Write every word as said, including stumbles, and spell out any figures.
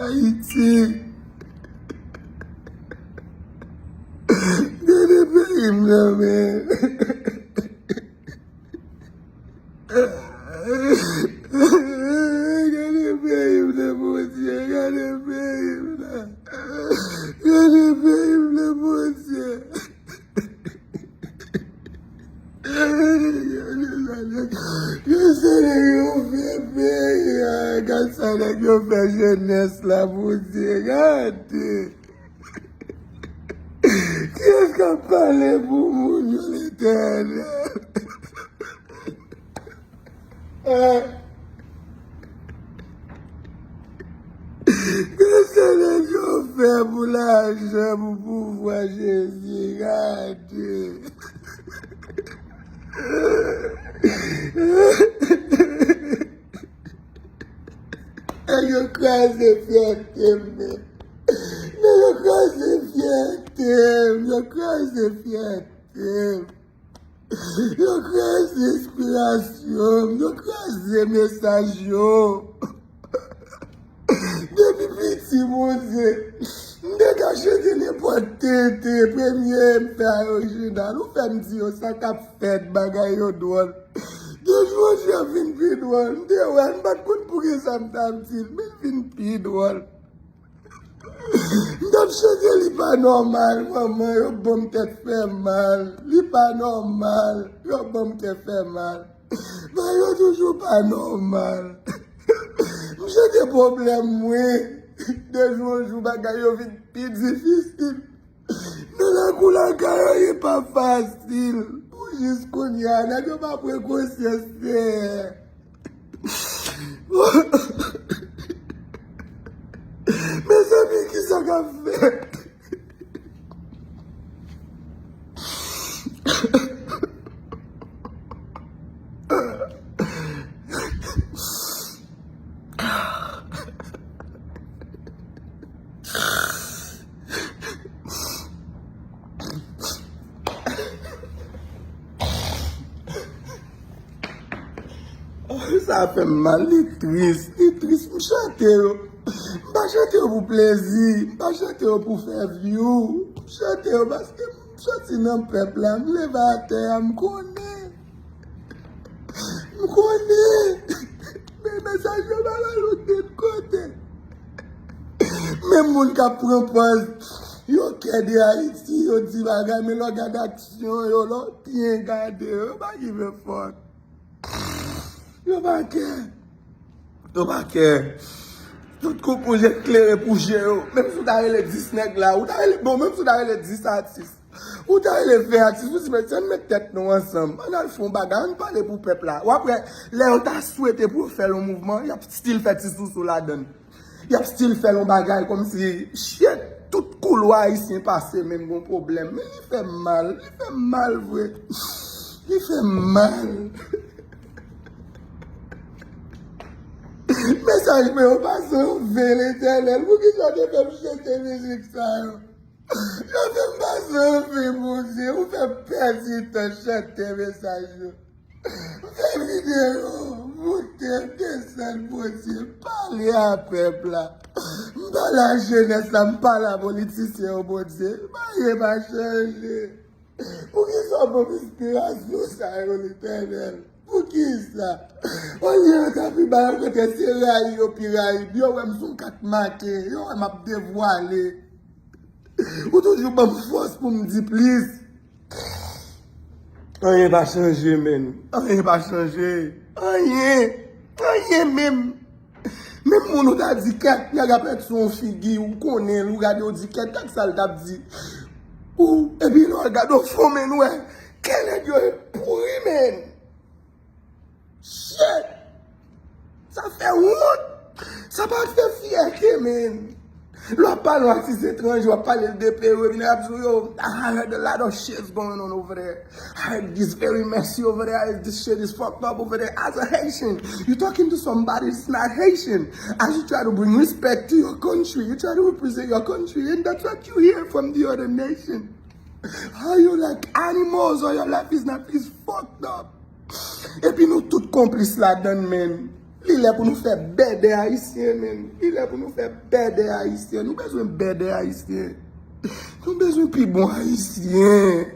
Ayiti. Gade peyi m nan, men. Gade peyi m nan, Bondye. Gade peyi m nan. Gade peyi m nan, Bondye. Gad sa nèg yo fè peyi a, gad sa nèg yo fè jenès la, Bondye, gade. Kiyès k ap pale pou moun yo, Letènèl? Gad sa nèg yo fè pou lajan, pou pouvwa, Jezi, gade. Nèg yo kraze fyète m, men. Nèg yo kraze fyète m, yo kraze fyète m. Yo kraze enspirasyon m, yo kraze mesaj yo. Depi piti, Bondye, m te ka chante nenpòt tenten, premye m fè a orijinal. Ou fè m di yo sa k ap fèt, bagay yo dwòl. De jou an jou ap vin pi dwòl. M te wè l, m pa t konn poukisa m t ap di l, men l vin pi dwòl. M t ap chante li pa nòmal, manman, yo ban m tèt fè mal. Li pa nòmal, yo ban m tèt fè mal. Bagay yo toujou pa nòmal. M chante pwoblèm mwen. De jou an jou, bagay yo vin pi difisil. Nan lakou lakay, anyen pa fasil. Pou jis kounye a, nèg yo pa pran konsyans, Senyè. Mezanmi, kisa k ap fèt? Oh, sa fè m mal, li tris, li tris. M chante yo. M pa chante yo pou plezi, m pa chante yo pou fè view. M chante yo paske m soti nan pèp la, m leve atè a, m konnen. M konnen. Men mesaj yo pa ba nou tout kote. Menm moun k ap pran pòz, yo kè de Ayiti, yo di bagay, men lè w gade aksyon yo, lè w byen gade, yo pa give a fuck. Yo pa kè. Yo pa kè. Tout koukouj eklere pou je yo. Menm si w ta rele dis nèg la, ou ta rele, bon, menm si w ta rele dis atis, ou ta rele ven atis, ou di, "Mesye, ann met tèt nou ansanm. Ann al fè yon bagay, ann pale pou pèp la." W ap wè, lè yo ta swete pou yo fè yon mouvman, y ap still fè ti sousou ladann. Y ap still fè yon bagay kòmsi, shit, tout koulwa ayisyen pase menm gon pwoblèm. Men li fè m mal, li fè m mal vre. Li fè m mal. Mesaj mwen yo pase anven, Letènèl. Poukisa w te fè m chante mizik sa yo? Yo fè m pase anven, Bondye. Ou fè m pèdi tan chante mesaj yo. M fè videyo, moute, m desann, Bondye. M pale a pèp la. M pale a jenès la, m pale a politisyen yo, Bondye. Anyen pa chanje. Poukisa w ban m enspirasyon sa yo, Letènèl? Poukisa? Olye yo ta pi ba yo kote, se rayi yo pi rayi m. Yo wè m se yon kat make, yo wè m ap devwale. Ou toujou ban m fòs pou m di plis. Anyen pa chanje, menn. Anyen pa chanje. Anyen. Anyen menm. Menm moun ou ta di kèt, nèg ap met sou yon figi, ou konnen l, ou gade, ou di kèt, gad sa l t ap di. Ou, epi lè w gade w fon, menn, ou wè, kè nèg yo e pouri, menn. Shit! Sa fè wont! Sa pa fè fyète, menn. Lè w ap pale yon atis etranje, w ap pale l de peyi w, epi nèg ap di w, "Yo, I heard a lot of shit is going on over there. I heard this very messy over there. This shit is fucked up over there." As a Haitian, you talking to somebody that's not Haitian. As you try to bring respect to your country, you try to represent your country, and that's what you hear from the other nation. How you like animals or your life is not, is fucked up. Epi nou tout konplis ladann, menn. Li Lè pou nou fè bèdè ayisyen, menm. Li lè pou nou fè bèdè ayisyen. Nou bezwen bèdè ayisyen. Nou bezwen pi bon ayisyen.